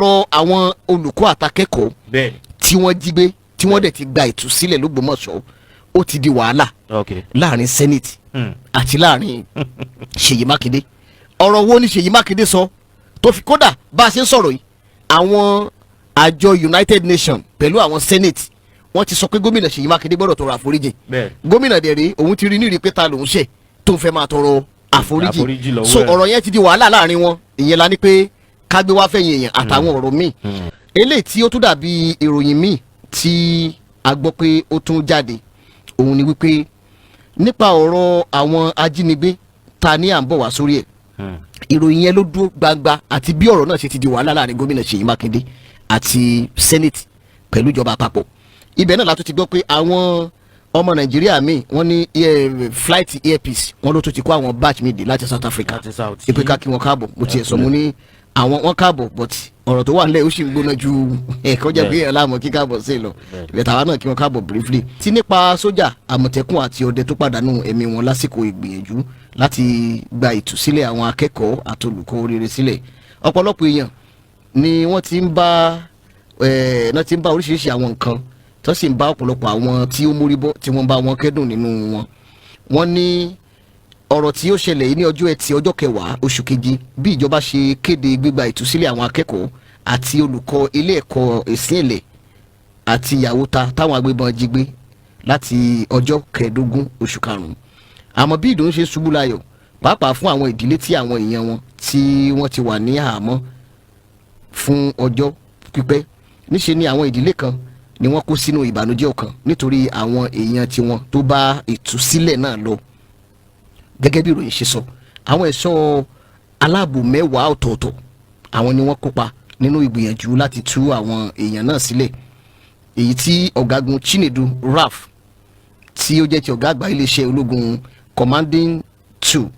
Ọ̀rọ̀ àwọn olùkọ́ àtakẹ́kọ̀ọ́ tí wọ́n jí gbé, tí wọ́n dẹ̀ ti gba ìtúsílẹ̀ lÓgbómọ̀ṣọ́, ó ti di wàhálà láàrin Senate àti láàrin Ṣèyí Mákindé. Ọ̀rọ̀ wo ni Ṣèyí Mákindé sọ tó fi kódà bá a ṣe ń sọ̀rọ̀ yìí, àwọn àjọ United Nations pẹ̀lú àwọn Senate, wọ́n ti sọ pé gómìnà Ṣèyí Mákindé gbọ́dọ̀ tọrọ àforíjì. Gómìnà dẹ̀ rí òun ti rí ní rí pé ta lòun ṣẹ̀ tó ń fẹ́ máa tọrọ àforíjì? Àforíjì lọ́wọ́ So ẹ̀. ọ̀rọ̀ yẹn ti di wàhálà láàrin wọn. Ìyẹn la ní pé kágbé wá fẹ̀yìn èèyàn àtàwọn ọ̀rọ̀ míì. Eléyìí tí ó tún dàbí ìròyìn míì tí a gbọ́ pé ó tún jáde, òun ni wípé nípa ọ̀rọ̀ àwọn ajínigbé ta ní à ń bọ̀ wá sórí ẹ̀. Ìròyìn yẹn ló dúró gbangba àti bí ọ̀rọ̀ náà ṣe ti di wàhálà láàrin gómìnà Ṣèyí Mákindé àti Senate pẹ̀lú ìjọba àpapọ̀. Ibẹ̀ náà la tún ti gbọ́ pé àwọn ọmọ Nàìjíríà míì, wọ́n ní flight Air Peace, wọ́n ló tún ti kó àwọn batch mi dé láti South Africa. Láti South. Ìpè ká kí wọn káàbọ̀. Mo tiẹ̀ sọ, mo ní àwọn wọn káàbọ̀, but ọ̀rọ̀ tó wà nílẹ̀, ó sì ń gbóná ju ẹ̀kọ́ jẹ́ pé ẹ̀ láàmú kí káàbọ̀ sí lọ. Ìbẹ̀tà wa náà kí wọn káàbọ̀ briefly. Tí nípa sójà, Àmọ̀tẹ́kùn àti ọdẹ tó pàdánù ẹ̀mí wọn lásìkò ìgbìyànjú láti gba ìtúsílẹ̀ àwọn akẹ́kọ̀ọ́ àti olùkọ́ oríire sílẹ̀, ọ̀pọ̀lọpọ̀ èèyàn ni wọ́n ti ń bá ẹ̀ náà ti ń bá oríṣiríṣi àwọn nǹkan tó sì ń bá ọ̀pọ̀lọpọ̀ àwọn tí ó mórí bọ́, tí wọ́n bá wọn kẹ́dùn nínú wọn. Wọ́n ní ọ̀rọ̀ tí ó ṣẹlẹ̀ yìí ní ọjọ́ Ẹtì, ọjọ́ 10 oṣù keje, bí ìjọba ṣe kéde gbígba ìtúsílẹ̀ àwọn akẹ́kọ̀ọ́ àti olùkọ́ ilé ẹ̀kọ́ Ìsìnlẹ̀ àti Yàwóta táwọn agbébọn jí gbé láti ọjọ́ 15 oṣù karùn-ún. Àmọ́ bí ìdùnnú ṣe ṣubú láyọ̀, pàápàá fún àwọn ìdílé tí àwọn èèyàn wọn tí wọ́n ti wà ní àhámọ́ fún ọjọ́ pípẹ́, níṣe ni àwọn ìdílé kan ni wọ́n kó sínú ìbànújẹ́ ọkàn nítorí àwọn èèyàn tiwọn tó bá ìtúsílẹ̀ náà lọ. Gẹ́gẹ́ bí ìròyìn ṣe sọ, àwọn ẹ̀ṣọ́ aláàbò 10 ọ̀tọ̀ọ̀tọ̀, àwọn ni wọ́n kópa nínú ìgbìyànjú láti tú àwọn èèyàn náà sílẹ̀, èyí tí ọ̀gágun Chinedu Ralph, tí ó jẹ́ ti ọ̀gá àgbà iléeṣẹ́ ológun Commanding Two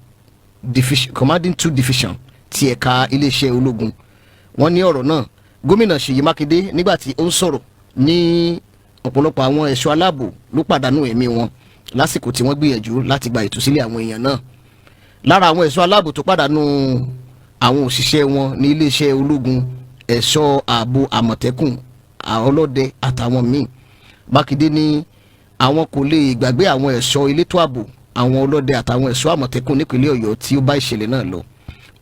Division ti ẹ̀ka iléeṣẹ́ ológun. Wọ́n ní ọ̀rọ̀ náà, gómìnà Ṣèyí Mákindé, nígbà tí ó ń sọ̀rọ̀ ní, ọ̀pọ̀lọpọ̀ àwọn ẹ̀ṣọ́ aláàbò ló pàdánù ẹ̀mí wọn lásìkò tí wọ́n gbìyànjú láti gba ìtúsílẹ̀ àwọn èèyàn náà. Lára àwọn ẹ̀ṣọ́ aláàbò tó pàdánù àwọn òṣìṣẹ́ wọn ní iléeṣẹ́ ológun, ẹ̀ṣọ́ ààbò Àmọ̀tẹ́kùn, ọlọ́dẹ àtàwọn míì. Mákindé ní àwọn kò lè gbàgbé àwọn ẹ̀ṣọ́ elétò ààbò, àwọn ọlọ́dẹ àtàwọn ẹ̀ṣọ́ Àmọ̀tẹ́kùn nípínlẹ̀ Ọ̀yọ́ tí ó bá ìṣẹ̀lẹ̀ náà lọ: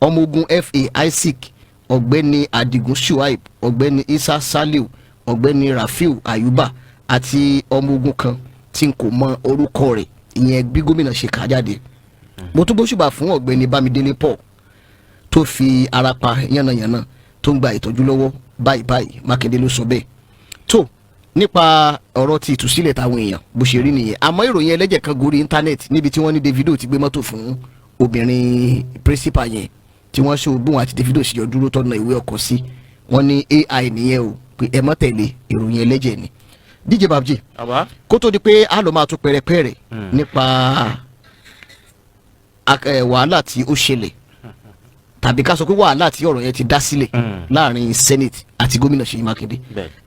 ọmọ ogun Fa Isaac, Ọ̀gbẹ́ni Adigun Shuaib, Ọ̀gbẹ́ni Isa Saliu, Ọ̀gbẹ́ni Rafiu Ayuba àti ọmọ ogun kan tí n kò mọ orúkọ rẹ̀. Ìyẹn bí gómìnà ṣe kà á jáde. Mo tún gbóṣùbà fún Ọ̀gbẹ́ni Bámidélé Paul tó fi ara pa yánnayànna, tó ń gba ìtọ́jú lọ́wọ́ báyìí báyìí. Mákindé ló sọ bẹ́ẹ̀. Tó nípa ọ̀rọ̀ ti ìtúsílẹ̀ táwọn èèyàn, bó ṣe rí nìyẹn. Àmọ́ ìròyìn ẹlẹ́jẹ̀ kan gorí íńtánẹ́ẹ̀tì níbi tí wọ́n ní Davido ti gbé mọ́tò fún obìnrin principal yẹn, tí wọ́n ṣe ògbóhùn àti Davido sì jọ dúró tọ́nà ìwé ọkọ̀ sí. Wọ́n ní AI nìyẹn o, pé ẹ mọ́ tẹ̀lé, ìròyìn ẹlẹ́jẹ̀ ni. DJ Babji, Bàbá. kó tó di pé a lọ máa tún pẹrẹpẹrẹ nípa wàhálà tí ó ṣẹlẹ̀, tàbí ká sọ pé wàhálà tí ọ̀rọ̀ yẹn ti dá sílẹ̀ láàrin Senate àti gómìnà Ṣèyí Mákindé,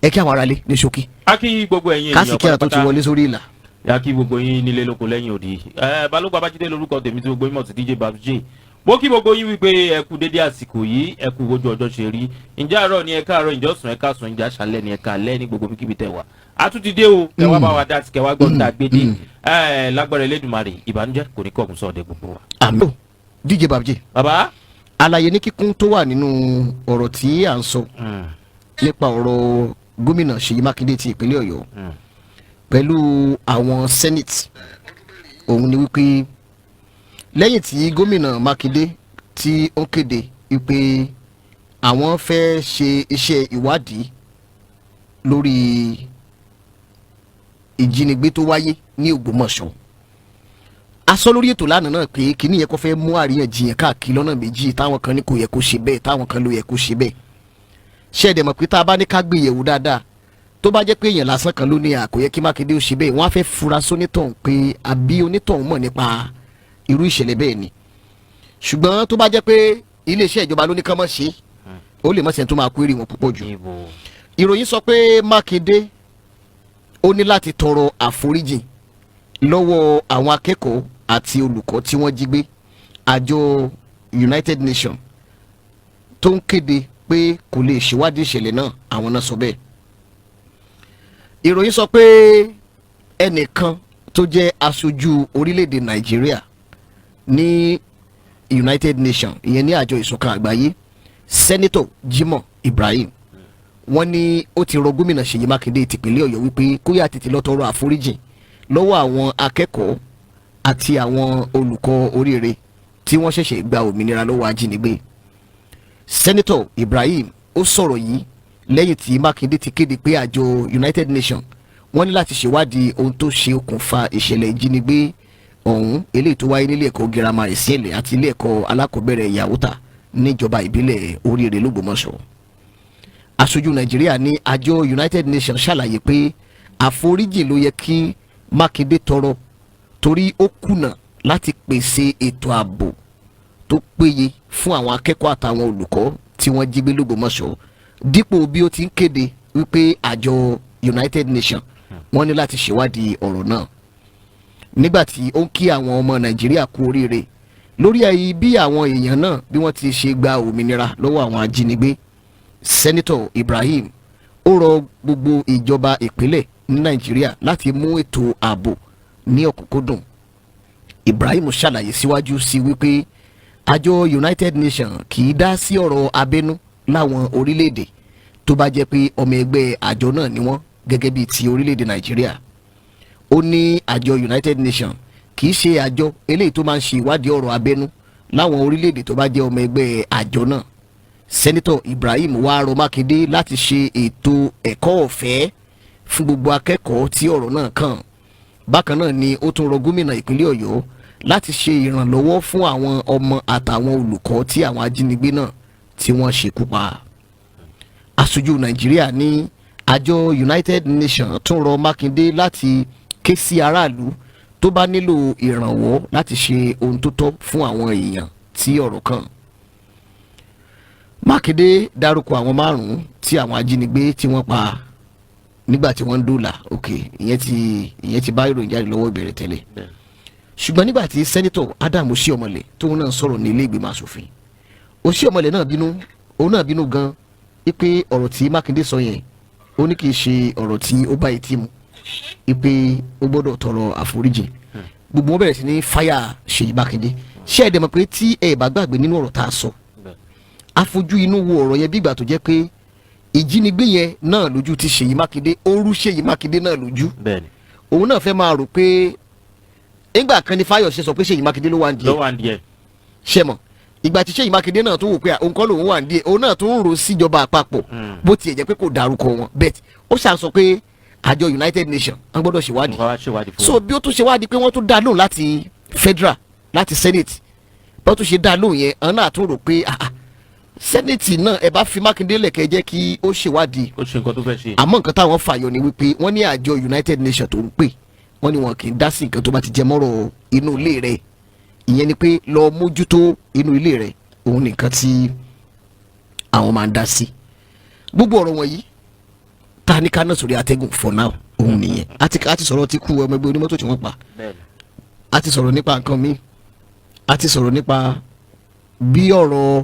ẹ kí àwọn aráalé ní ṣókí. A kí gbogbo ẹ̀yin ká sì ènìyàn kíra tó ti pátápátá. wọlé sórí ìlà. Ya kí gbogbo yín nílé, lóko, lẹ́yìn òdì. Ẹ Balógun Babájídé lórúkọ tèmi tí gbogbo yín mọ̀ sí DJ Babji. Mo kí gbogbo yín wípé ẹ kú dédé àsìkò yìí, ẹ kú ojú ọjọ́ ṣe rí. Ǹjẹ́ àárọ̀ ni ẹ káàárọ̀, ǹjẹ́ ọ̀sán ẹ káàsán, ǹjẹ́ àṣálẹ́ ni ẹ káalẹ́, ní gbogbo kíbi tẹ́ wà. A tún ti dé o, kẹ wá bá wa dá sí, kẹ wá gbọ́ tá a gbé dé. Ẹ lágbára Elédùmarè, ìbànújẹ́ kò ní kọ̀ọ̀kùn sọ̀dẹ̀ gbogbo wa. Àmín. DJ Babji, Bàbá. àlàyé ní kíkún tó wà nínú ọ̀rọ̀ tí à ń sọ nípa ọ̀rọ̀ gómìnà Ṣèyí Mákindé ti ìpínlẹ̀ Ọ̀yọ́ pẹ̀lú àwọn Senate, òun ni wípé lẹ́yìn tí gómìnà Mákindé tí ó kéde wípé àwọn fẹ́ ṣe iṣẹ́ ìwádìí lórí ìjínigbé tó wáyé ní Ògbómọ̀ṣọ́, a sọ lórí ètò lánàá náà pé kíní yẹn kó fẹ́ mú àríyànjiyàn káàkiri lọ́nà méjì, táwọn kan ní kò yẹ kó ṣe bẹ́ẹ̀, táwọn kan ló yẹ kó ṣe bẹ́ẹ̀. Ṣé ẹ dẹ̀ mọ̀ pé tá a bá ní ká gbé yẹ̀wò dáadáa, tó bá jẹ́ pé èèyàn lásán kan ló ní à kò yẹ kí Mákindé ó ṣe bẹ́ẹ̀, wọ́n á fẹ́ fura sónítọ̀hún pé àbí onítọ̀hún mọ̀ nípa irú ìṣẹ̀lẹ̀ bẹ́ẹ̀ ni. Ṣùgbọ́n tó bá jẹ́ pé iléeṣẹ́ ìjọba ló ní kán mọ̀ ṣe, ó lè mọ̀ sẹ́ni tó máa kó èrè wọn púpọ̀ jù. Ibo. Ìròyìn sọ pé Mákindé ó ní láti tọrọ àforíjì lọ́wọ́ àwọn akẹ́kọ̀ọ́ àti olùkọ́ tí wọ́n jí gbé. Àjọ United Nations tó ń kéde Pé kò lè ṣèwádìí ìṣẹ̀lẹ̀ náà, àwọn náà sọ bẹ́ẹ̀. Ìròyìn sọ pé ẹnìkan tó jẹ́ aṣojú orílẹ̀-èdè Nàìjíríà ní United Nations, ìyẹn ní àjọ ìṣọ̀kan àgbáyé, Senator Jimoh Ibrahim, wọ́n ní ó ti rọ Gómìnà Ṣèyí Mákindé tìpínlẹ̀ Ọ̀yọ́ wípé kó yá tètè lọ tọrọ àforíjìn lọ́wọ́ àwọn akẹ́kọ̀ọ́ àti àwọn olùkọ́ oríire tí wọ́n ṣẹ̀ṣẹ̀ gba òmìnira lọ́wọ́ ajínigbé. Senator Ibrahim ó sọ̀rọ̀ yìí lẹ́yìn tí Mákindé ti kéde pé àjọ United Nations, wọ́n ní láti ṣèwádìí ohun tó ṣe okùnfà ìṣẹ̀lẹ̀ ìjínigbé ọ̀hún, eléyìí tó wáyé nílé ẹ̀kọ́ girama Ìsìnlẹ̀ àti ilé ẹ̀kọ́ alákọ̀ọ́bẹ̀rẹ̀ Yàwótà níjọba ìbílẹ̀ Oríire lÓgbómọ̀ṣọ́. Aṣojú Nàìjíríà ní àjọ United Nations ṣàlàyé pé àforíjì ló yẹ kí Mákindé tọrọ, torí ó kùnà láti pèsè ètò ààbò tó péye fún àwọn akẹ́kọ̀ọ́ àtàwọn olùkọ́ tí wọ́n jí gbé lÓgbómọ̀ṣọ́, dípò bí ó ti ń kéde wípé àjọ United Nations, wọ́n ní láti ṣèwádìí ọ̀rọ̀ náà. Nígbà tí ó ń kí àwọn ọmọ Nàìjíríà kú oríire lórí ayé bí àwọn èèyàn náà bí wọ́n ti ṣe gba òmìnira lọ́wọ́ àwọn ajínigbé, Senator Ibrahim ó rọ gbogbo ìjọba ìpínlẹ̀ ní Nàìjíríà láti mú ètò ààbò ní ọ̀kúnkúndùn. Ibrahim ṣàlàyé síwájú sí wípé àjọ United Nations kì í dá sí ọ̀rọ̀ abẹ́nú láwọn orílẹ̀-èdè tó bá jẹ́ pé ọmọ ẹgbẹ́ àjọ náà ni wọ́n, gẹ́gẹ́ bíi ti orílẹ̀-èdè Nàìjíríà. Ó ní àjọ United Nations kì í ṣe àjọ eléyìí tó máa ń ṣe ìwádìí ọ̀rọ̀ abẹ́nú láwọn orílẹ̀-èdè tó bá jẹ́ ọmọ ẹgbẹ́ àjọ náà. Senator Ibrahim wá rọ Mákindé láti ṣe ètò ẹ̀kọ́ ọ̀fẹ́ fún gbogbo akẹ́kọ̀ọ́ tí ọ̀rọ̀ náà kàn. Bákan náà ni ó tún rọ gómìnà ìpínlẹ̀ Ọ̀yọ́ láti ṣe ìrànlọ́wọ́ fún àwọn ọmọ àtàwọn olùkọ́ tí àwọn ajínigbé náà tí wọ́n ṣekú pa. Aṣojú Nàìjíríà ní àjọ United Nations tún rọ Mákindé láti ké sí aráàlú tó bá nílò ìrànwọ́ láti ṣe ohun tó tọ́ fún àwọn èèyàn tí ọ̀rọ̀ kàn. Mákindé dárúkọ àwọn márùn-ún tí àwọn ajínigbé tí wọ́n pa nígbà tí wọ́n ń dóòlà. Ok, ìyẹn ti bá ìròyìn jáde lọ́wọ́ ìbẹ̀rẹ̀ tẹ́lẹ̀, ṣùgbọ́n nígbà tí Senator Adam Oshiomhole tóun náà sọ̀rọ̀ ní ilé ìgbìmọ̀ asòfin, Oshiomhole náà bínú, òun náà bínú gan wípé ọ̀rọ̀ tí Mákindé sọ yẹn, ó ní kì í ṣe ọ̀rọ̀ tí ó bá etí mu, wípé ó gbọ́dọ̀ tọrọ àforíjì. Gbogbo wọn bẹ̀rẹ̀ sí ní fáyà Ṣèyí Mákindé. Ṣé ẹ dẹ̀ mọ̀ pé tí ẹ bá gbàgbé nínú ọ̀rọ̀ tá a sọ, afojú inú wo ọ̀rọ̀ yẹn bí ìgbà tó jẹ́ pé ìjínigbé yẹn náà lójú ti Ṣèyí Mákindé, ó rú Ṣèyí Mákindé náà lójú. Òun náà fẹ́ máa rò pé nígbà kan ní Fáyọ̀ṣe sọ pé Ṣèyí Mákindé ló wà ń ló díẹ̀ wà ní díẹ̀. Ṣe mọ̀ ìgbà tí Ṣèyí Mákindé náà tó wò pé òun kọ́ lòun wà ń díẹ̀, òun náà tó ń rò síjọba àpapọ̀, bó tiẹ̀ jẹ́ pé kò dárúkọ wọn, bẹ́ẹ̀ ó ṣàn sọ pé àjọ United Nations, wọ́n gbọ́dọ̀ ṣèwádìí. Nǹkan wá ṣèwádìí fún So wọn. bí ó tún ṣe wádìí pé wọ́n tún dá lóhùn láti federal, láti Senate, bó tún ṣe dá lóhùn yẹn, àwọn náà tún rò pé ah, ah, Senate náà, ẹ bá fi Mákindé lẹ̀kẹ́ jẹ́ kí ó ṣèwádìí. Ó ṣe nǹkan tó fẹ́ ṣe. Àmọ́ nǹkan táwọn fàyọ ni wípé wọ́n ní àjọ United Nations tó ń pè wọ́n ní wọn kì í dá sí nǹkan tó bá ti jẹ mọ́rọ̀ inú ilé rẹ̀. Ìyẹn ni pé lọ mójútó inú ilé rẹ̀, òun nìkan tí àwọn máa ń dá sí. Gbogbo ọ̀rọ̀ wọ̀nyí ta ní ká náà sórí atẹ́gùn for now, òun nìyẹn. Àti sọ̀rọ̀ ti kú ọmọ ẹgbẹ́ onímọ́tò tí wọ́n pa, a ti sọ̀rọ̀ nípa nǹkan mi, a ti sọ̀rọ̀ nípa bí ọ̀rọ̀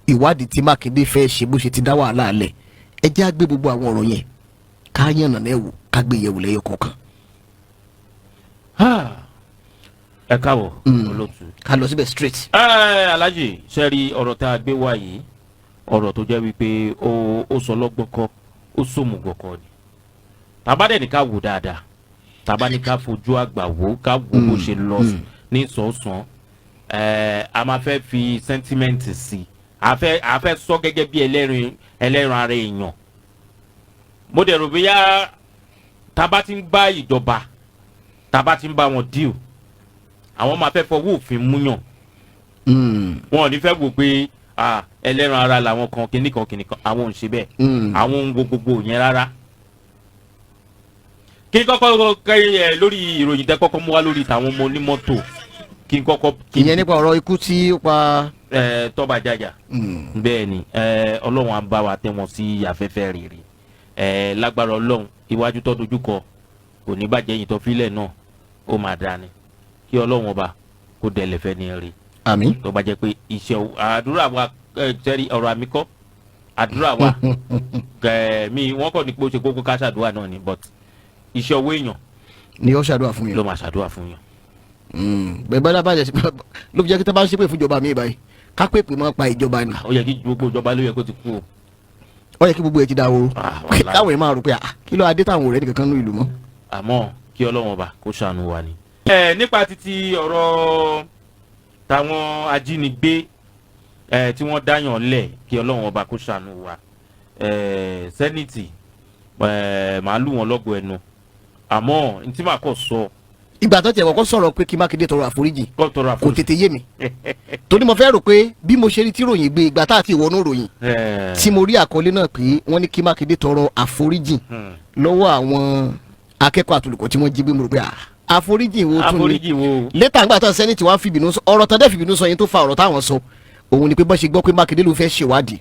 ìwádìí tí Mákindé fẹ́ ṣe bó ṣe ti dá wàhálà lẹ̀. Ẹ jẹ́ á gbé gbogbo àwọn ọ̀rọ̀ yẹn, ká yànnà náà wò, ká gbé yẹ̀wò lẹ́yọ kọ̀ọ̀kan. Ẹ káàbọ̀, olóòtú. Ká lọ síbẹ̀ straight. Ẹ Alhaji, sẹ́rí ọ̀rọ̀ tá a gbé wá yìí, ọ̀rọ̀ tó jẹ́ wípé ó sọ lọ́gbọ́n kọ́, ó sòmùgọ̀ kọ́ ni. Tàbá dẹ̀ ní ká wò dáadáa, tàbá ní ká fojú àgbà wò, ká wò bó ṣe lọ ní sọ̀ọ́sán, ẹ̀ a máa fẹ́ fi sentiment sí i, a fẹ́ sọ gẹ́gẹ́ bí ẹlẹ́ran ara èèyàn. Mo dẹ̀ rò bóyá tàbá ti ń bá ìjọba, tàbá ti ń bá wọn deal, àwọn máa fẹ́ fọwọ́ òfin múyàn. Wọn ò ní fẹ́ wò pé ah, ẹlẹ́ran ara làwọn kan, kinní kan kinní kan, àwọn ò ń ṣe bẹ́ẹ̀. Àwọn ń wo gbogbo yẹn rárá. Kí n kọ́kọ́ ẹ lórí ìròyìn tẹ́ kọ́kọ́ mú wá lórí tàwọn ọmọ onímọ́tò, kí n kọ́kọ́ kí Ìyẹn nípa ọ̀rọ̀ ikú tí ó pa ẹ Tọ́ba Jájà. Bẹ́ẹ̀ ni, Ọlọ́run á bá wa tẹ́ wọn sí afẹ́fẹ́ rere. Lágbára Ọlọ́run, iwájú tó dojú kọ kò ní bàjẹ́, yìí tó fílẹ̀ náà ó máa dáa ni. Kí Ọlọ́run ọba kó dẹ̀lẹ̀ fẹ́ ní rí. Àmín. Tó bá jẹ́ pé iṣẹ́ àdúrà wa, sẹ́rí ọ̀rọ̀ àmì kọ́. Àdúrà wà mi, wọ́n kàn ní pé ó ṣe kókó ká ṣàdúrà náà ni, but iṣẹ́ owó èèyàn ni ó ṣàdúrà fún yẹn. Ló máa ṣàdúrà fún yàn. Bẹ́ẹ̀ bá dábàá ló fi jẹ́ kí tó bá ń ṣépè fún ìjọba mi báyìí, ká pè pé máa pa ìjọba ni. Ó yẹ kí gbogbo ìjọba ló yẹ kó ti kú o. Ó yẹ kí gbogbo ẹ ti dáwó. Ah, wàláhì. Káwọn èèyàn máa rò pé, ah, kí ló adé táwọn ọ̀rẹ́ nìkan kan ní ìlú mọ́. Àmọ́ kí Ọlọ́run ọba kó ṣàánú wa ni. Ẹ nípa títí ọ̀rọ̀ táwọn ajínigbé ẹ tí wọ́n dáyàn lẹ̀, kí Ọlọ́run ọba kó ṣàánú wa. Ẹ Senate, ẹ màá lù wọ́n lọ́gọ̀ ẹnu, àmọ́ n tí màá kọ̀ sọ. Ìgbà tó tiẹ̀ kọ́kọ́ sọ̀rọ̀ pé kí Mákindé tọrọ àforíjì, Kọ́ tọrọ kò àforíjì. tètè yé mi, torí mo fẹ́ rò pé bí mo ṣe rí tí ròyìn gbé, ìgbà tá àti ìwọ́nú ròyìn tí mo rí àkọlé náà pé wọ́n ní kí Mákindé tọrọ àforíjì lọ́wọ́ àwọn akẹ́kọ̀ọ́ àtolùkọ́ tí wọ́n jí gbé, mo rò pé, ah, àforíjì wo tún ni? Àforíjì wo? Later, ńgbà tán Senate wá fìbínú sọ ọ̀rọ̀ tán dẹ́ fìbínú sọ yẹn, tó fa ọ̀rọ̀ táwọn sọ òun ni pé bọ́n ṣe gbọ́ pé Mákindé ló fẹ́ ṣèwádìí,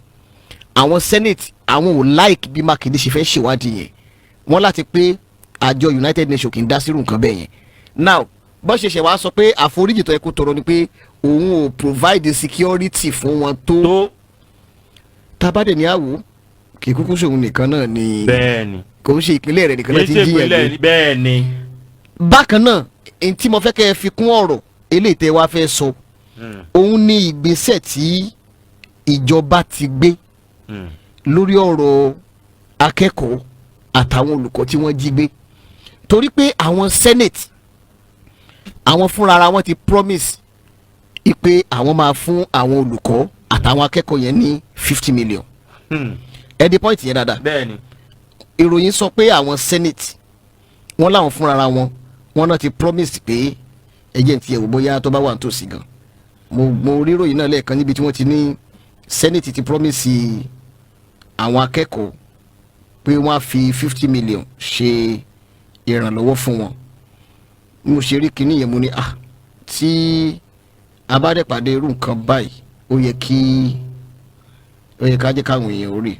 àwọn Senate àwọn ò like bí Mákindé ṣe fẹ́ ṣèwádìí yẹn. Wọ́n láti pé àjọ United Nations kì í dá sírù nǹkan bẹ́ẹ̀ yẹn. Now, bọ́n ṣe ṣẹ̀ wá sọ pé àforíjì tó yẹ kó tọrọ ni pé òun ò provide security fún wọn tó. Tó. Tabadẹ ní àwò kì í kúkú sóhun nìkan náà ni. Kò ń ṣe ìpínlẹ̀ rẹ̀ nìkan náà Kì ti í ń ṣe jiyàn gbé. ìpínlẹ̀, bẹ́ẹ̀ ni. Bákan náà, èyí tí mo fẹ́ kẹ́ ẹ fi kún ọ̀rọ̀ eléyìí tẹ́ wá fẹ́ sọ, òun ni ìgbésẹ̀ tí ìjọba ti gbé lórí ọ̀rọ̀ akẹ́kọ̀ọ́ àtàwọn olùkọ́ tí wọ́n jí gbé, torí pé àwọn Senate, àwọn fúnra ara wọn ti promise pé àwọn máa fún àwọn olùkọ́ àtàwọn akẹ́kọ̀ọ́ yẹn ní 50 million. Ẹ di point yẹn dáadáa. Bẹ́ẹ̀ ni. Ìròyìn sọ pé àwọn Senate, wọ́n láwọn fúnra ara wọn, wọ́n náà ti promise pé ẹjẹ̀ ti ẹ̀wò bóyá tó bá wà nítòsí gan. Mo rí ìròyìn náà lẹ́ẹ̀kan níbi tí wọ́n ti ní Senate ti promise àwọn akẹ́kọ̀ọ́ pé wọ́n á fi 50 million ṣe ìrànlọ́wọ́ fún wọn. Mo ṣe rí kinní yẹn, mo ní, ah, tí a bá dẹ̀ pàdé irú nǹkan báyìí, ó yẹ ká jẹ́ káwọn èèyàn ó rí.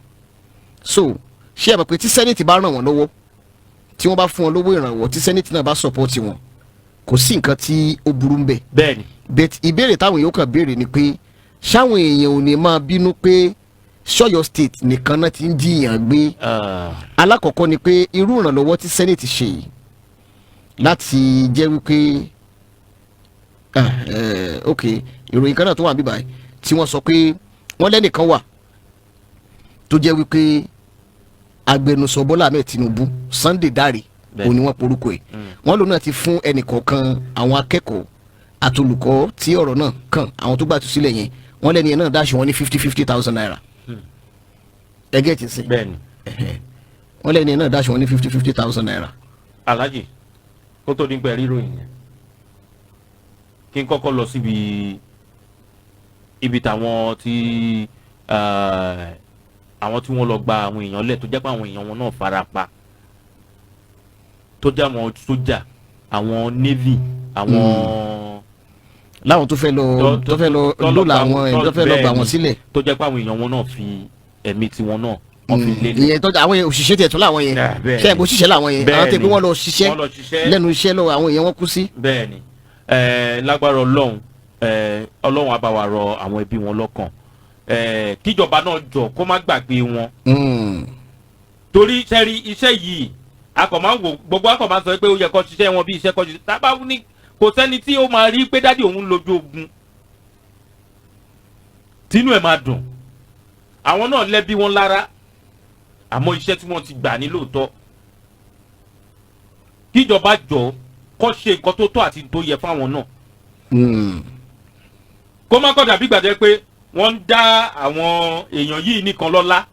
So ṣé ẹ mọ̀ pé tí Senate bá ràn wọ́n lọ́wọ́, tí wọ́n bá fún wọn lówó ìrànwọ́, tí Senate náà bá support wọn, kò sí nǹkan tí ó burú ń bẹ̀. bẹ́ẹ̀ ni. But ìbéèrè táwọn èèyàn kàn béèrè ni pé ṣáwọn èèyàn ò ní máa bínú pé ṣ'Ọ́yọ́ State nìkan náà ti ń jiyàn gbé? Alákọ̀ọ́kọ́ ni pé irú ìrànlọ́wọ́ tí Senate ṣe yìí láti jẹ́ wípé ok, ìròyìn kan náà tó wà níbí báyìí tí wọ́n sọ pé wọ́n lẹ́nìkan wà tó jẹ́ wípé agbẹnusọ Bọ́lá Ahmed Tinubu, Sunday Dare, òun ni wọ́n porúkọ ẹ̀. Wọ́n lòun náà ti fún ẹnìkọ̀ọ̀kan àwọn akẹ́kọ̀ọ́ àtolùkọ́ tí ọ̀rọ̀ náà kàn, àwọn tó gbà tú sílẹ̀ yẹn, wọ́n lẹ́ni yẹn náà dáṣọ wọn ní 50,000 naira. Ẹgẹ́ ti sìn. Bẹ́ẹ̀ ni. Wọ́n lẹ́ni yẹn náà dáṣọ wọn ní 50,000 naira. Alhaji, kó tó nígbà ríròyìn yẹn, kí n kọ́kọ́ lọ síbi ibi táwọn tí àwọn tí wọ́n lọ gba àwọn èèyàn lẹ̀, tó jẹ́ pé àwọn èèyàn wọn náà fara pa, tó jẹ́ àwọn sójà, àwọn navy, àwọn Láwọn tó fẹ́ lọ tó fẹ́ lọ dóòlà àwọn tó fẹ́ lọ gbà wọ́n sílẹ̀. Tó jẹ́ pé àwọn èèyàn wọn náà fi ẹ̀mí tiwọn náà, wọ́n fi lé. Ìyẹn tọ́jú àwọn òṣìṣẹ́ tiẹ̀ tún láwọn yẹn. Bẹ́ẹ̀ ṣe é ni. kó ṣiṣẹ́ làwọn yẹn, àwọn tẹ̀ pé wọ́n lọ ṣiṣẹ́ Wọ́n lọ ṣiṣẹ́. lẹ́nu iṣẹ́ lọ, àwọn èèyàn wọn kú sí. Bẹ́ẹ̀ ni. Lágbára Ọlọ́run, Ọlọ́run á bá wa rọ àwọn ẹbí wọn lọ́kàn. Kíjọba náà jọ kó má gbàgbé wọn, torí sẹ́rí iṣẹ́ yìí, a kò máa ń wò, gbogbo a kò máa sọ pé ó yẹ kó ṣiṣẹ́ wọn bí iṣẹ́ kó ṣiṣẹ́ tábà ní, kò sẹ́ni tí ó máa rí pé daddy òun lójú ogun tínú ẹ̀ máa dùn. Àwọn náà lẹ́bi wọn lára, àmọ́ iṣẹ́ tí wọ́n ti gbà ní lóòótọ́, kíjọba jọ kó ṣe nǹkan tó tọ́ àti tó yẹ fáwọn náà, kó má kọ́ dàbí gbàdé pé wọ́n ń dá àwọn èèyàn yìí nìkan lọ́lá,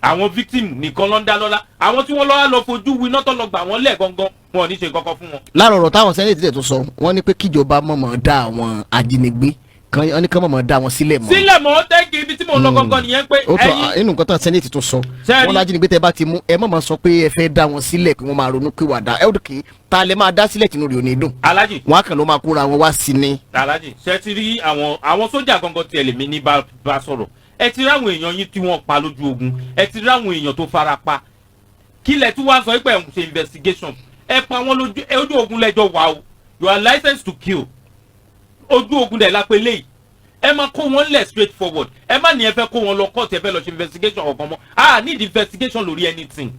àwọn victim nìkan ló ń dá lọ́lá. Àwọn tí wọ́n lọ́wọ́ lọ fojú winá tó lọ gbà wọ́n lẹ̀ gangan, wọn ò ní ṣe kankan fún wọn. Lára ọ̀rọ̀ táwọn Senate tẹ̀ tó sọ, wọ́n ní pé kíjọba mọ̀mọ́ dá àwọn ajínigbé kan, wọ́n ní kán mọ̀mọ́ dá wọn sílẹ̀ mọ́. Sílẹ̀ mọ́, tẹ́kì ibi tí mò ń lọ gangan nìyẹn pé Ó tọ́ ẹ̀yin inú nǹkan tán Senate tó sọ. Wọ́n lájínigbé tẹ́ bá ti mú, ẹ mọ̀mọ́ sọ pé ẹ fẹ́ dá wọn sílẹ̀ kí wọ́n máa ronú pìwàdà. Ẹ ó dùn kí ta lẹ máa dá sílẹ̀ tínú rẹ̀ ò ní dùn? Alájì. Wọn á kàn ló máa kóra wọn wá sí ni. Alájì, ṣe ti rí àwọn sójà gangan tiẹ̀ lèmi ní bá sọ̀rọ̀. Ẹ ti ráwọn èèyàn yín tí wọ́n pa lójú ogun, ẹ ti ráwọn èèyàn tó fara pa, kí lẹ tún wá sọ pé ẹ ń ṣe investigation? Ẹ pa wọn lójú ojú ogun lẹ́jọ́ wà o. You are licensed to kill. Ojú ogun dẹ̀ lápẹ́ léyìí. Ẹ máa kó wọn lẹ̀ straight forward. Ẹ má ní ẹ fẹ́ kó wọn lọ court, ẹ fẹ́ lọ ṣe investigation kankan mọ́. A need investigation lórí anything.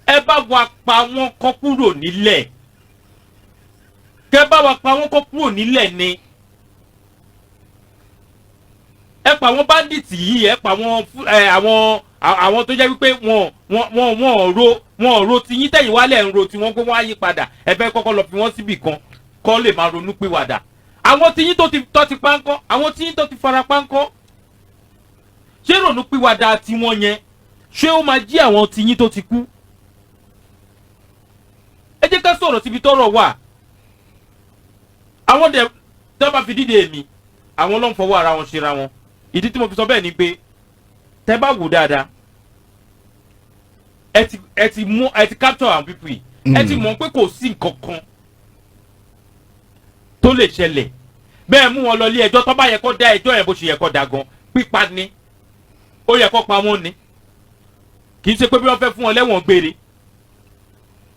Ẹ bá wa pa wọn kọ́ kúrò nílẹ̀, kẹ bá wa pa wọn kọ́ kúrò nílẹ̀ ni. Ẹ pa àwọn bandits yìí, ẹ pa àwọn ẹ àwọn tó jẹ́ wípé wọn ò ro ti yín, tẹ̀yìn wálẹ̀ ń ro tí wọ́n pé wọ́n á yí padà. Ẹ fẹ́ kọ́kọ́ lọ fi wọ́n síbì kan kọ́ lè máa ronú pìwàdà. Àwọn tí yín tó ti pa ńkọ́? Àwọn tí yín tó ti fara pa ńkọ́? Ṣé ronú pìwàdà tiwọn yẹn, ṣé ó máa jí àwọn tí yín tó ti kú? Ẹ jẹ́ ká sọ̀rọ̀ síbi tọ́rọ̀ wà. Àwọn dẹ̀ tó bá fi dídé èmi, àwọn ló ń fọwọ́ ara wọn ṣera wọn. Ìdí tí mo fi sọ bẹ́ẹ̀ ni pé tẹ́ bá wò dáadáa, ẹ ti mú, ẹ ti capture àwọn people yìí, ẹ ti mọ̀ pé kò sí nǹkan kan tó lè ṣẹlẹ̀ bẹ́ẹ̀. Mú wọn lọ ilé ẹjọ́, tó bá yẹ kó dá ẹjọ́ yẹn bó ṣe yẹ kó dá gan, pípa ni ó yẹ kó pa wọ́n ni. Kì í ṣe pé bí wọ́n fẹ́ fún wọn lẹ́wọ̀n gbére,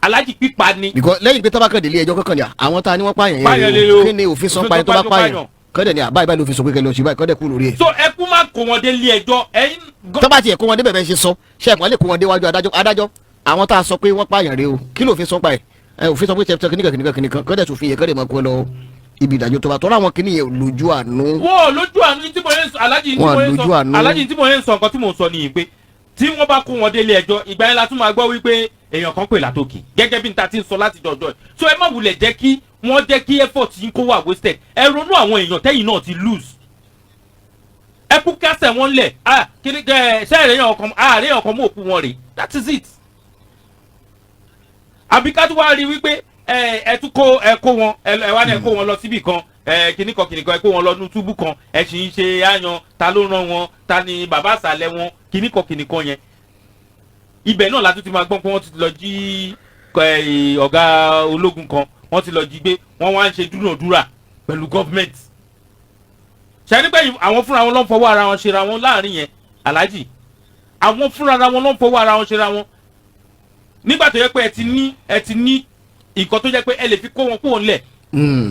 alájì, pípa ni. Because lẹ́yìn pé tábàkàn délé ẹjọ́ kankan ni àwọn tá a ní wọ́n pààyàn Pààyàn yẹn lé o o. Kí ni òfin sọ pa ẹni tó bá pààyàn? Kọ́dẹ̀ ni àbáyé báyìí ló fi sọ pé kẹ́ lọ sí báyìí, kọ́dẹ̀ kú lórí ẹ̀. So ẹkú má kó wọn dé ilé ẹjọ́ ẹ̀yin. Tó bá tiẹ̀ kó wọn débẹ̀ bẹ́ẹ̀ ṣe sọ, ṣe ẹ̀kọ́ lè kó wọn déwájú adájọ́? Adájọ́, àwọn tá a sọ pé wọ́n pààyàn rèé o, kí lófin sọ pa ẹ̀? Ẹ òfin sọ pé chapter kìnìkan kìnìkan kìnìkan, kọ́dẹ̀ tó fi yẹ kọ́dẹ̀ máa kó lọ ibi ìdájọ́ tó bá tọ́ra àwọn kìnìyàn yẹn lójú àánú. Wọn ò lójú àánú tí mo yẹn sọ, alájì, tí Wọn mo yẹn lójú sọ àánú. Alájì, tí mo yẹn sọ, nǹkan tí mo ń sọ nìyí pé tí wọ́n bá kó wọn délé ẹjọ́, ìgbà yẹn la tún máa gbọ́ wípé èèyàn kan pè látòkè, gẹ́gẹ́ bí n ta ti ń sọ láti dọ̀jọ́ ẹ̀. So ẹ má wulẹ̀ jẹ́ kí wọ́n jẹ́ kí effort yín kó wà wasted. Ẹ ronú àwọn èèyàn tẹ́yìn náà ti lose. Ẹ kú kásẹ̀ wọn lẹ̀. Ah, kí ni ẹ ṣe èèyàn kan, àárẹ̀ èèyàn kan mú òkú wọn rè. That is it. Àbí ká tún wá rí wípé ẹ tún kó, ẹ kó wọn, ẹ wá ní ẹ kó wọn lọ síbì kan, ẹ kìnnìkan kìnnìkan, ẹ kó wọn lọ nú túbú kan, ẹ sì ń ṣe àyàn ta ló rán wọn, ta ni bàbá àṣàlẹ̀ wọn, kìnnìkan kìnnìkan yẹn. Ibẹ̀ náà la tún ti máa gbọ́n pé wọ́n ti lọ jí ọ̀gá ológun kan, wọ́n ti lọ jí gbé, wọ́n wá ń ṣe dúnàdúrà pẹ̀lú government. Ṣe nígbà yìí, àwọn fúnra wọn ló ń fọwọ́ ara wọn ṣera wọn láàrin yẹn, aláàjì. Àwọn fúnra wọn ló ń fọwọ́ ara wọn ṣera wọn nígbà tó yẹ pé ẹ ti ní nǹkan tó jẹ́ pé ẹ lè fi kó wọn kúrò ńlẹ̀.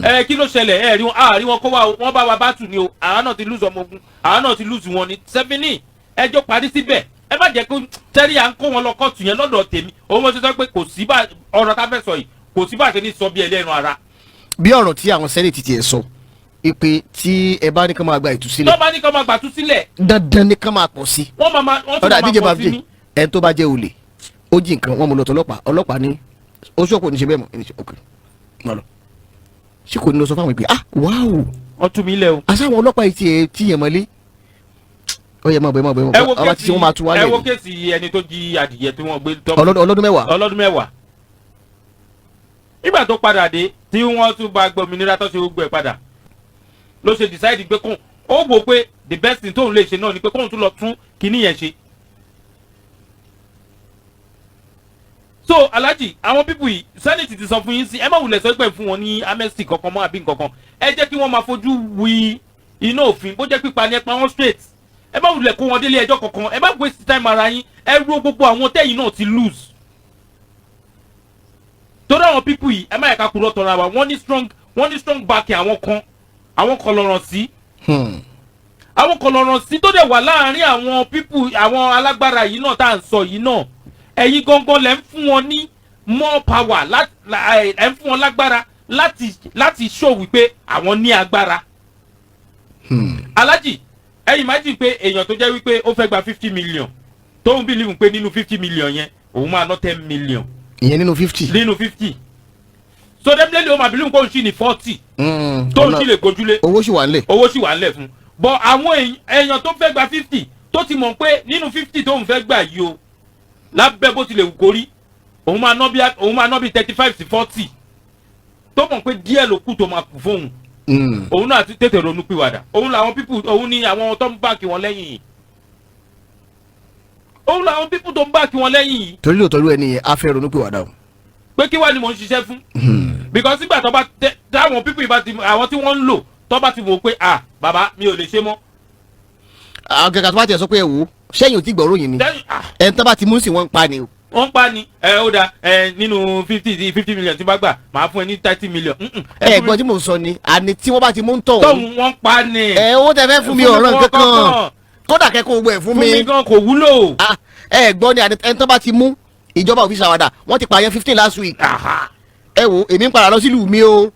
Ẹ kí ló ṣẹlẹ̀? Ẹ rí wọn, a rí wọn kó wa o, wọ́n bá wa bá tù ní o. Àwọn náà ti lose ọmọ ogun, àwọn náà ti lose wọn ní sẹ́fínì. Ẹjọ́ parí síbẹ̀. Ẹ má jẹ́ kó tẹ́rí à ń kó wọn lọ kóòtù yẹn. Lọ́dọ̀ tèmi, òun mo ti sọ pé kò sí bá ọ̀rọ̀ tá a fẹ́ sọ yìí, kò sí bá a ṣe ní sọ bí ẹlẹ́nu ara. Bí ọ̀rọ̀ tí àwọn Senate tiẹ̀ sọ ipe tí ẹ bá ní kí wọ́n máa gba ìtúsílẹ̀, tó bá ní kó máa gbàtú sílẹ̀, dandan ní kí wọ́n máa pọ̀ sí. Wọ́n máa máa wọ́n tún ọ̀dà máa díje pọ̀ sí babjé ní. ẹni tó bá jẹ́ olè, ó jí nǹkan, wọ́n mú lọ tọlọ́pàá. Ọlọ́pàá ní oṣù ọkọ̀ ní ṣe bẹ́ẹ̀ mọ́ ẹni ṣe ok, má lọ. Ṣé kò ní lọ sọ fáwọn ìpè? Ah, wow. Wọ́n tú mi lẹ̀ o. Àṣà àwọn ọlọ́pàá yìí tiẹ̀ tíyẹn mọ́lé, ó yẹ máa bọ̀, ẹ máa bọ̀, ẹ máa Ẹ wo bọ̀. Ọba tí wọ́n máa tú wálẹ̀ ẹ wo ni. case ẹni tó jí adìyẹ tí wọ́n gbé tó Ọlọ́dún 10. Ọlọ́dún 10. Nígbà tó padà dé, tí wọ́n tún bá gbòmìnira, tó ṣe gbogbo ẹ̀ padà, ló ṣe decide pé kóun ó wò pé the best thing tóun lè ṣe náà ni pé kóun tún lọ tún kinní yẹn ṣe. So alhaji, àwọn people yìí, Senate ti sọ fún yín sí, ẹ má wulẹ̀ sọ pé fún wọn ní amnesty kankan mọ́ àbí nkankan. Ẹ jẹ́ kí wọ́n máa fojú wi iná òfin. Bó jẹ́ pípa ni, ẹ pa wọ́n straight. Ẹ má wulẹ̀ kó wọn délé ẹjọ́ kankan. Ẹ má waste time ara yín. Ẹ ro gbogbo àwọn tẹ́yìn náà ti lose torí àwọn people yìí. Ẹ má yẹ ká kúrò tọ́ra wa. Wọ́n ní strong backing. Àwọn kan lọ́rọ̀ sí, àwọn kan lọ́rọ̀ sí tó dẹ̀ wà láàárín àwọn people, àwọn alágbára yìí náà tá à ń sọ yìí náà. Ẹ̀yin gangan lẹ́ ń fún wọn ní more power, ẹ̀ ń fún wọn lágbára láti show wípé àwọn ní agbára. Alájì, ẹ imagine pé èèyàn tó jẹ́ wípé ó fẹ́ gba 50 million, tóun believe pé nínú 50 million yẹn, òun máa ná 10 million. Ìyẹn nínú 50. Nínú 50. So definitely ó máa believe pé òun sì ní 40 tóun sì lè gbójúlé. Owó sì wà nílẹ̀. Owó sì wà nílẹ̀ fún un. But àwọn èèyàn tó fẹ́ gba 50, tó ti mọ̀ pé nínú 50 tóun fẹ́ gbà yìí o, lábẹ́ bó tilẹ̀ wù kó rí, òun máa ná bí 35 sí 40, tó mọ̀ pé díẹ̀ ló kù tó máa kù fóun, òun náà ti tètè ronú pìwàdà. Òun làwọn people, òun ni àwọn tó ń back wọn lẹ́yìn yìí, òun làwọn people tó ń back wọn lẹ́yìn yìí. Torí lóòótọ́ irú ẹni yẹn á fẹ́ ronú pìwàdà o. Pé kí wàá ni mò ń ṣiṣẹ́ fún? Because nígbà tó bá tẹ táwọn people yìí bá ti, àwọn tí wọ́n ń lò, tó bá ti wò pé, ah, bàbá mi ò lè ṣe mọ́. Àgàgà tó bá tiẹ̀ sọ pé ẹ wò ó, sẹ́yìn ò tí gbọ́ ròyìn ni. Then, ah, Ẹni tó bá ti mú sí wọn ń pa ni o. Wọ́n pa ni ẹ ó da ẹ nínú 50 50 million tí bá gbà, máa fún ẹ ní 30 million. Ẹ gbọ́n tí mò ń sọ ni, àní tí wọ́n bá ti mú ń tọ̀ Tóun wọ́n pa ni. Ẹ owó tẹ fẹ́ fún mi, ọ̀rọ̀ nǹkan kan, kódà kẹ́kọ̀ọ́ gbogbo ẹ̀ fún fún mi mi gan kò wúlò. Ah, ẹ gbọ́ ni, àní ẹni tó bá ti mú, ìjọba òfin ṣàwádà. Wọ́n ti pààyàn 15 last week. Ẹ wo, èmi ń padà lọ sílùú mi o.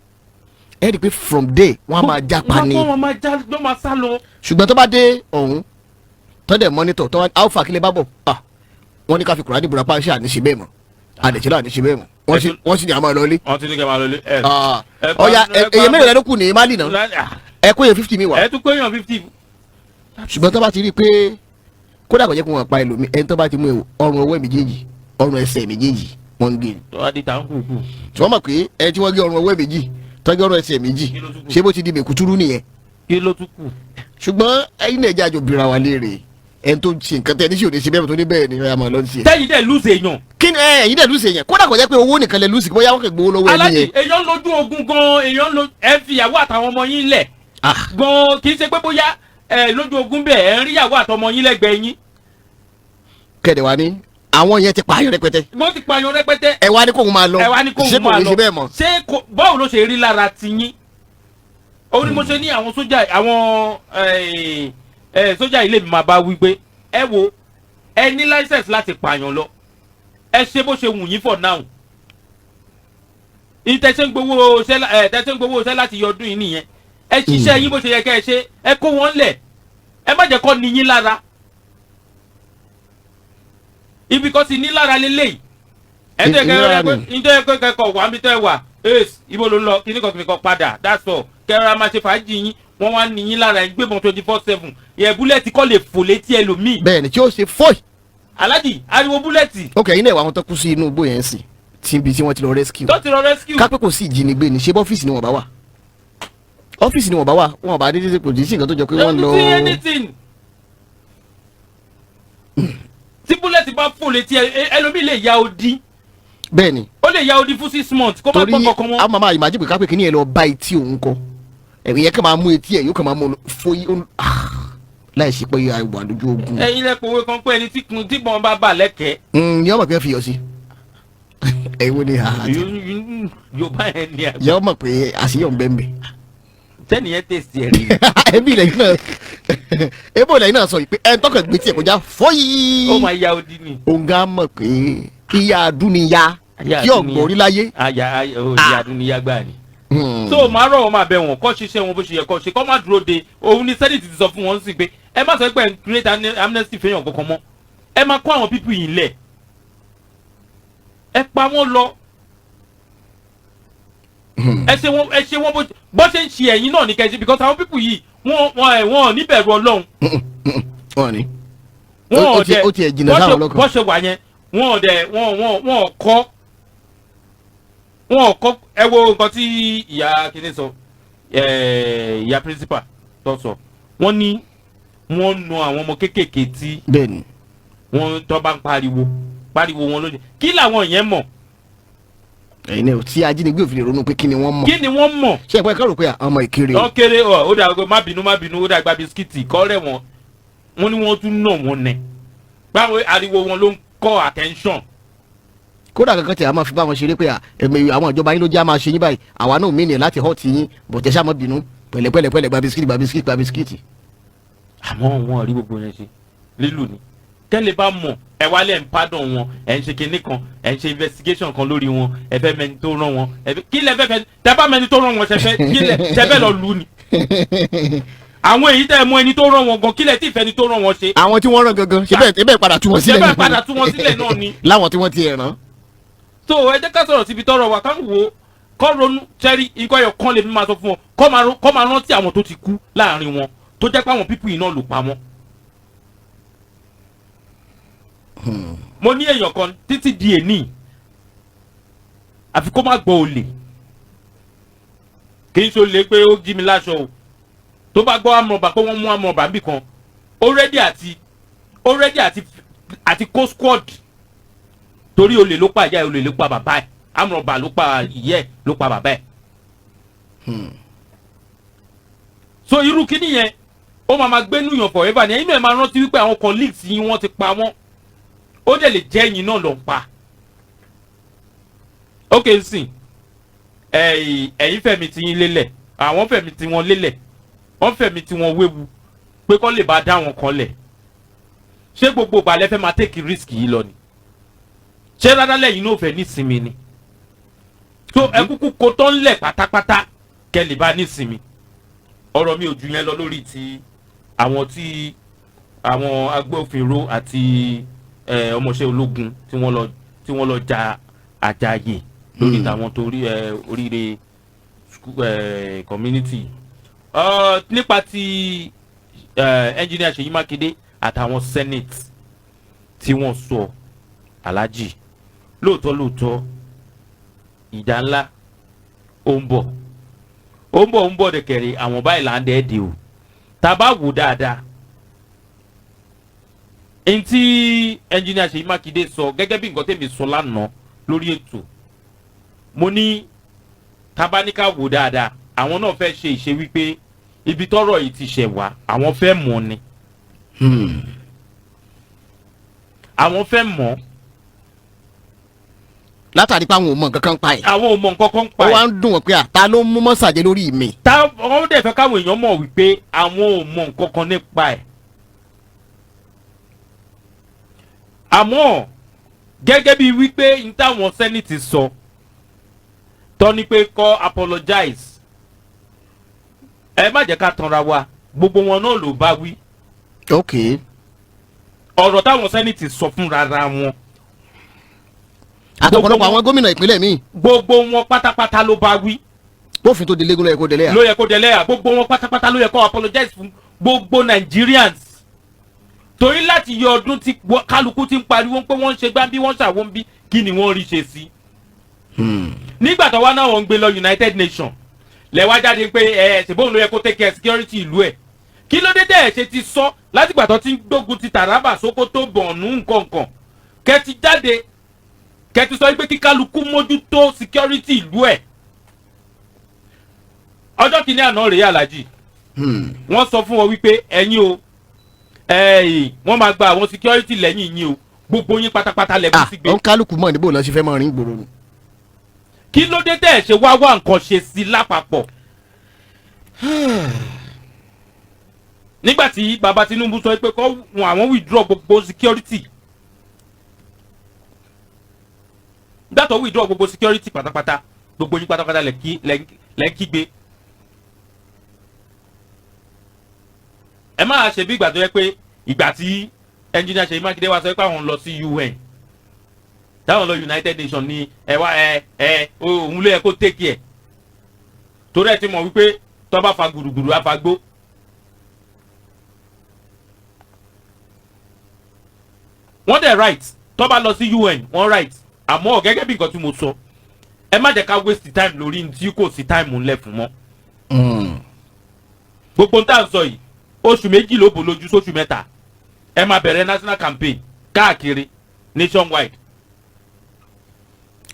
Ẹ rí i pé from there, wọ́n á máa jápa ni. Wọ́n máa já, wọ́n máa sá lọ. Ṣùgbọ́n tó bá dé ọ̀hún, tó dẹ̀ monitor tó wá, alpha kílẹ̀ bá bọ̀, ah, wọ́n ní ká fi Kùránì búra pa, ṣe àníṣe bẹ́ẹ̀ mọ́, àdẹ̀ṣe náà àníṣe bẹ́ẹ̀ mọ́. Wọ́n sì ní àmọ́ lọ́lé. Wọ́n ti ní kẹ́ máa lọ lé. Ọ̀ya, èyàn mélòó ló kù ní Mali náà? Ẹ kó yẹn 50 mi wá. Ẹ tún kó yàn 50. Ṣùgbọ́n tó bá ti rí i pé kódà kò jẹ́ kó wọ́n pa ẹlòmíì, ẹni tó bá ti mú ewu, ọrùn ọwọ́ méjèèjì, ọrùn ẹsẹ̀ méjèèjì, wọ́n ń gé ni. Tó wá di tà ń kú kú. Tí wọ́n mọ̀ pé ẹni tí wọ́n gé ọrùn ọwọ́ méjì, tó gé ọrùn ẹsẹ̀ méjì, Kí ló tún kù? ṣé bó ti di mèkútúrú nìyẹn? Kí ló tún kù? Ṣùgbọ́n ẹ̀yin náà jẹ́ àjò bìrà wà léèrè, ẹni tó ṣe nǹkan tẹ ní sí òde ṣe bẹ́ẹ̀, tó ní bẹ́ẹ̀ ni, ọ̀yà máa lọ sí ẹ̀. Tẹ́yìn dẹ̀ lose èèyàn. Kí ni ẹ̀yin dẹ̀ lose yẹn? Kódà kò jẹ́ pé owó nìkan lẹ lose, bóyá wọ́n kò gbowó lọ́wọ́ ẹni Alájì, yẹn. èèyàn ń lójú ogun gan, èèyàn ń lo, ẹ fi ìyàwó àtàwọn ọmọ yín lẹ̀ Ah, gan. Kì í ṣe pé bóyá ẹ lójú ogun bẹ́ẹ̀, ẹ ń rí ìyàwó àtọmọ yín lẹ́gbẹ̀ẹ́ yín. Kẹ̀dẹ̀ wá ní àwọn yẹn ti pààyàn rẹpẹtẹ. Wọ́n ti pààyàn rẹpẹtẹ. Ẹ wá ní kóun máa lọ. Ẹ wá ní kóun Ṣé kò máa ní lọ? ṣe bẹ́ẹ̀ mọ́? Ṣé kò, báwo ló ṣe rí lára tiyín? Òun ni mo ṣe ní àwọn sójà, àwọn sójà ilé mi máa bá wí pé ẹ wo, ẹ ní license láti pààyàn lọ, ẹ ṣe bó ṣe wù yín for now. Ìtẹ̀sẹ̀ ń gbowó iṣẹ́ láti yọdún yìí nìyẹn. Ẹ ṣiṣẹ́ yín bó ṣe yẹ kẹ́ ẹ ṣe, ẹ kó wọn lẹ̀, ẹ má jẹ́ kó ní yín lára. Ibi kan sì ní lára lélẹ́yìí, ẹ tẹ́ Ìnira kẹ́ ni. ẹ ǹjẹ́ kẹ́kọ̀ọ́ wà níbi tẹ́ ẹ wà, ace ibo ló ń lọ, kíní kan kíní kan padà, that's all. Kẹ́rọ máa ṣe fàájì yín, wọ́n wá ní yín lára. Ẹ̀ ń gbébọn 24/7, ìyẹn bullet kọ́ lè fò létí ẹlòmíì. Bẹ́ẹ̀ ni, tí ó ṣe fọ́ì. Alájì, ariwo bullet. Ok, ẹ̀yin náà wà, àwọn tó kú sí inú igbó yẹn sì tí ibi tí wọ́n ti lọ rescue. Tó ti lọ rescue. Kápẹ́ kò sí ìjínigbé ni, ṣé bọ́fíìsì ni wọ́n bá wà? Ọ́fíìsì ni wọ́n bá wà, wọ́n bá dédé kò sí nǹkan tó jọ pé wọ́n lọ. Anything, anything. Tí bullet bá fò létí ẹlòmíì lè ya odi. Bẹ́ẹ̀ ni. Ó lè ya odi fún 6 months kó má Torí gbọ́ kankan mọ́. a máa máa imagine pé kápẹ́ kìíní yẹn lọ bá etí òun kọ, ẹ̀mí yẹn kàn máa mú etí ẹ̀, yóò kàn máa mú fóyí láì ṣe pé àìwà lójú ogun. Ẹ̀yin lẹ pòwe kan pé ẹni tí kun tí bọ́n bá bà lẹ́kẹ̀ẹ́. Yọ mọ̀ pé fi yọ sí ẹ̀wọ̀n ni àhà Yorùbá yẹn ni àgbà. Yọ mọ̀ pé àṣeyọ̀ ń bẹ́ẹ̀ bẹ́ẹ̀. Tẹ́nìyẹn tẹ̀sí ẹ̀ rí. Ẹbí ilẹ̀ yìí náà, ebo ilẹ̀ yìí náà sọ yìí pé ẹ̀ ń tọkàn gbé tiẹ̀ kọjá fọ́yì. Ó máa ya odi ni. Òun gan mọ̀ pé ìyá adúniya Ìyá tí ọ̀gbọ́n orí láyé. Àyà ìyá adúniya gbà ni. So máa rọ̀ wọ́n, máa bẹ̀ wọ́n, kọ́ ṣiṣẹ́ wọn bó ṣe yẹ kọ́ ṣe, kọ́ má dúró de òun ni. Senate ti sọ fún wọn sí pé ẹ má sọ pé ẹ ń create amnesty fẹ́yàn kankan mọ́. Ẹ máa kó àwọn people yìí lẹ̀, ẹ pa wọ́n lọ, ẹ ṣe wọn bó ṣe ń ṣe ẹ̀yin náà ní kẹ́sì, because àwọn people yìí, wọ́n ẹ̀ wọ́n níbẹ̀rù Ọlọ́run. Wọ́n ní. Wọ́n Ó ọ̀dẹ̀ ó tiẹ̀ jìnnà sáwọn ọlọ́kàn. bó ṣe wà yẹn, wọ́n ọ̀dẹ̀ wọ́n kọ́, wọ́n kọ́. Ẹ wo nǹkan tí ìyá kìíní sọ, ìyá principal tó sọ, wọ́n ní wọ́n nu àwọn ọmọ kéékèèké tí Bẹ́ẹ̀ni. wọ́n tó bá ń pariwo pariwo wọn lóde. Kí làwọn yẹn mọ̀? Ẹ̀yin náà tí ajínigbé òfin lè ronú pé kí ni wọ́n mọ̀. Kí ni wọ́n mọ̀? Ṣé ẹ̀pẹ́ kọ́ rò pé ọmọ ìkéré o. Wọ́n kéré ọ, ó dà, má bínú, má bínú, ó dà, gba bisikíìtì kọ́rẹ́ wọn. Wọ́n ní wọ́n tún nà wọ́n nẹ báwo, ariwo wọn ló ń kọ́ attention. Kódà kankan tí a máa fi bá wọn ṣeré pé ẹ̀mí àwọn ìjọba yín ló jẹ́ a máa ṣe yín báyìí, àwa náà mí ní láti hàn tí yín bọ̀tẹ́ ṣáà má bínú, pẹ̀lẹ́pẹ̀lẹ́pẹ̀lẹ́, gba bisikíìtì, gba bisikíìtì, gba bisikíìtì. Àmọ́ wọn rí gbogbo yẹn ṣe lílù ni kẹ́lẹ́ bá mọ̀. Ẹ wá lẹ̀ ń pardon wọn, ẹ̀ ń ṣe kinní kan, ẹ̀ ń ṣe investigation kan lórí wọn, ẹ fẹ́ mẹni tó rán wọn. Ẹ fẹ́ kí lẹ fẹ́ tẹ bá mẹni tó rán wọn, ṣe fẹ́ kí lẹ ṣe fẹ́ lọ lù ni àwọn èyí tẹ́ ẹ mọ ẹni tó rán wọn gan, kí lẹ tí ìfẹ́ ni tó rán wọn ṣe? Àwọn tí wọ́n rán gangan ṣe bẹ́ẹ̀ padà tú wọn sílẹ̀. Ṣe bẹ́ẹ̀ padà tú wọn sílẹ̀ náà ni. Láwọn tí wọ́n ti ẹ̀ rán. So ẹ jẹ́ ká sọ̀rọ̀ síbi tọ́rọ̀ wà, ká wò ó, kọ́ ronú sẹ́rí. Nǹkan ẹyọ kan lèmi máa sọ fún wọn, kọ́ máa rántí àwọn tó ti kú láàrin wọn, tó jẹ́ pé àwọn people yìí náà ló pa wọ́n. Mo ní èèyàn kan títí di èní, àfi kó má gbọ́ olè, kì í ṣe olè pé ó jí mi láṣọ o. Tó bá gbọ́ amọ̀bà pé wọ́n mú amọ̀bà níbì kan, ó ready àti kó squad, torí olè ló pa ìyá ẹ̀, olè ló pa bàbá ẹ̀, amọ̀bà ló pa ìyá ẹ̀, ló pa bàbá ẹ̀. So irú kíní yẹn, ó máa ma gbénú yàn forever ni. Ẹ̀yin náà máa rántí wípé àwọn colleagues yín, wọ́n ti pa wọ́n. Ó dẹ̀ lè jẹ́ ẹ̀yin náà ló ń pa. Ok, sìn ẹ̀yin fẹ̀mí tí yín lélẹ̀, àwọn fẹ̀mí tí wọ́n lélẹ̀, wọ́n fẹ̀mí tí wọ́n wéwu pé kọ́ lè bá dá wọn kan lẹ̀. Ṣé gbogbo ìgbà lẹ fẹ́ máa take risk yìí lọ ni? Ṣé rárá lẹ́yìn náà fẹ́ nísinmi ni? Tó ẹ kúkú kó tó ń lẹ̀ pátápátá kẹ́ lè bá nísinmi. Ọ̀rọ̀ mi ò ju yẹn lọ lórí ti àwọn tí àwọn agbófinró àti ọmọọṣẹ́ ológun tí wọ́n lọ ja àjàyè lórí tàwọn torí oríire community. Nípa ti engineer Ṣèyí Mákindé àtàwọn senate tí wọ́n sọ, Alhaji, lóòótọ́ lóòótọ́, ìjà ńlá ó ń bọ̀, ó ń bọ̀, ó ń bọ̀ dẹ̀kẹ̀rẹ̀. Àwọn báyìí là ń dẹ́ de o. Tá a bá wò dáadáa, ntí engineer Ṣèyí Mákindé sọ, gẹ́gẹ́ bí nǹkan tèmi sọ lánàá lórí ètò, mo ní tabaníkà wò dáadáa, àwọn náà fẹ́ ṣe ìṣe wípé ibi tọ́rọ̀ yìí ti ṣẹ̀ wá, àwọn fẹ́ mọ̀ ni. Àwọn fẹ́ mọ̀. Látàrí pé àwọn ò mọ nǹkan kan pa ẹ̀. Àwọn ò mọ̀ nǹkan kan pa Ó ẹ̀. wá ń dùn wọ́n pé à ta ló ń mú mọ́sàjẹ́ lórí mi. Tá wọ́n dẹ̀ fẹ́ káwọn èèyàn mọ̀ wípé àwọn ò mọ̀ nǹkan kan nípa ẹ̀. Àmọ́ gẹ́gẹ́ bí wípé n táwọn senate sọ tọ́ ni pé kọ́ apologize, ẹ má jẹ́ ká tanra wa, gbogbo wọn náà ló bá wí. Ọ̀rọ̀ táwọn senate sọ fúnra ra wọn. Àtọ̀pọ̀lọpọ̀ àwọn gómìnà ìpínlẹ̀ míì. Gbogbo wọn pátápátá ló bá wí. Bófin tó delégún ló yẹ kó délé à. Ló yẹ kó délé à. Gbogbo wọn pátápátá ló yẹ kó apologize fún gbogbo Nigerians, torí láti yọ ọdún tí kálukú ti ń pariwo pé wọ́n ń ṣe gbá bí wọ́n ṣàwọn bí, kí ni wọ́n rí ṣe sí? Nígbà tó wá náà, wọ́n ń gbé lọ United Nations, lẹ́wà jáde pé ẹ ṣèbóun ló yẹ kó take care security ìlú ẹ̀. Kí ló dé tẹ́ ẹ̀ ṣe ti sọ látìgbà tó ti ń gbógun ti Taraba, Sokoto, Borno, nkankan, kẹ́ ti jáde, kẹ́ ti sọ pé kí kálukú mójútó security ìlú ẹ̀? Ọjọ́ kìíní àná rèé, Aláàjì, wọ́n sọ fún wọn wípé ẹ̀yin o, ẹ̀yìn wọ́n máa gba àwọn security lẹ́yìn yín o, gbogbo yín pátápátá lẹ́kùn sí gbé. Òun kálukú mọ̀ níbo lọ́ọ́ ṣe fẹ́ máa rìn gbòòrò ni. Kí ló dé tẹ́ ẹ̀ ṣe wá wá nǹkan ṣe sí lápapọ̀? Nígbà tí baba Tinubu sọ pé kọ́ wọn àwọn withdraw gbogbo security, dátọ̀ withdraw gbogbo security pátápátá, gbogbo yín pátápátá lẹ́ ń kígbe. Ẹ máa ṣe bí ìgbà tó yẹ pé ìgbà tí engineer Ṣèyí Mákindé wá sọ pé àwọn ń lọ sí UN, táwọn lọ United Nations ní ẹ wá ẹ ẹ òun ló yẹ kó take care, torí ẹ ti mọ̀ wípé tó bá fa gbùrùgbùrù á fa gbó. Wọ́n dẹ̀ right tó bá lọ sí UN, wọ́n right. Àmọ́ gẹ́gẹ́ bí nǹkan tí mo sọ, ẹ má jẹ́ ká waste time lórí ní tí kò sí time ńlẹ̀ fún mọ́. Gbogbo n tá à ń sọ yìí, oṣù 2 ló bò lójú sóṣù 3, ẹ máa bẹ̀rẹ̀ national campaign káàkiri nationwide.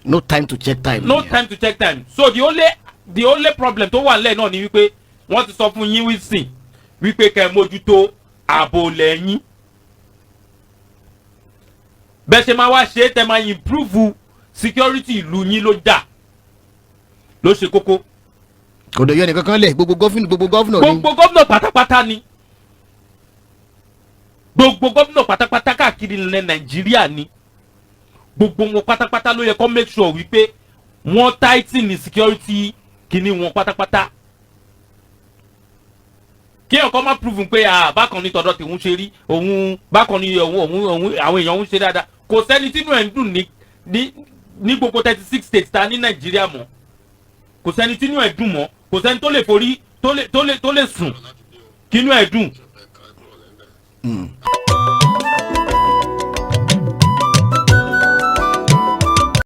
No time to check time. No time to check time. So the only problem tó wà nílẹ̀ náà ni wípé wọ́n ti sọ fún yín wísìn wípé kẹ́ ẹ mójútó ààbò lẹ́yìn, bẹ́ẹ̀ ṣe máa wá ṣe é tẹ́ máa improve security ìlú yín ló jà ló ṣe kókó. Kò dẹ̀ yọ ẹnì kankan lẹ̀, gbogbo governor, gbogbo governor ni. Gbogbo gómìnà pátápátá ni, gbogbo gómìnà pátápátá káàkiri ilẹ̀ Nàìjíríà ni, gbogbo wọn pátápátá ló yẹ kó make sure wípé wọ́n tighten ní security kìíní wọn pátápátá, kí ọkọ má prove pé ah, bákan ní tọ̀dọ̀ tòun ṣe rí, òun bákan ní òun òun òun àwọn èèyàn òun ṣe dáadáa. Kò sẹ́ni tínú ẹ̀ ń dùn ní gbogbo 36 states ta ní Nàìjíríà mọ́. Kò sẹ́ni tínú ẹ̀ dùn mọ́. Kò sẹ́ni tó lè forí tó lè sùn kínú ẹ̀ dùn.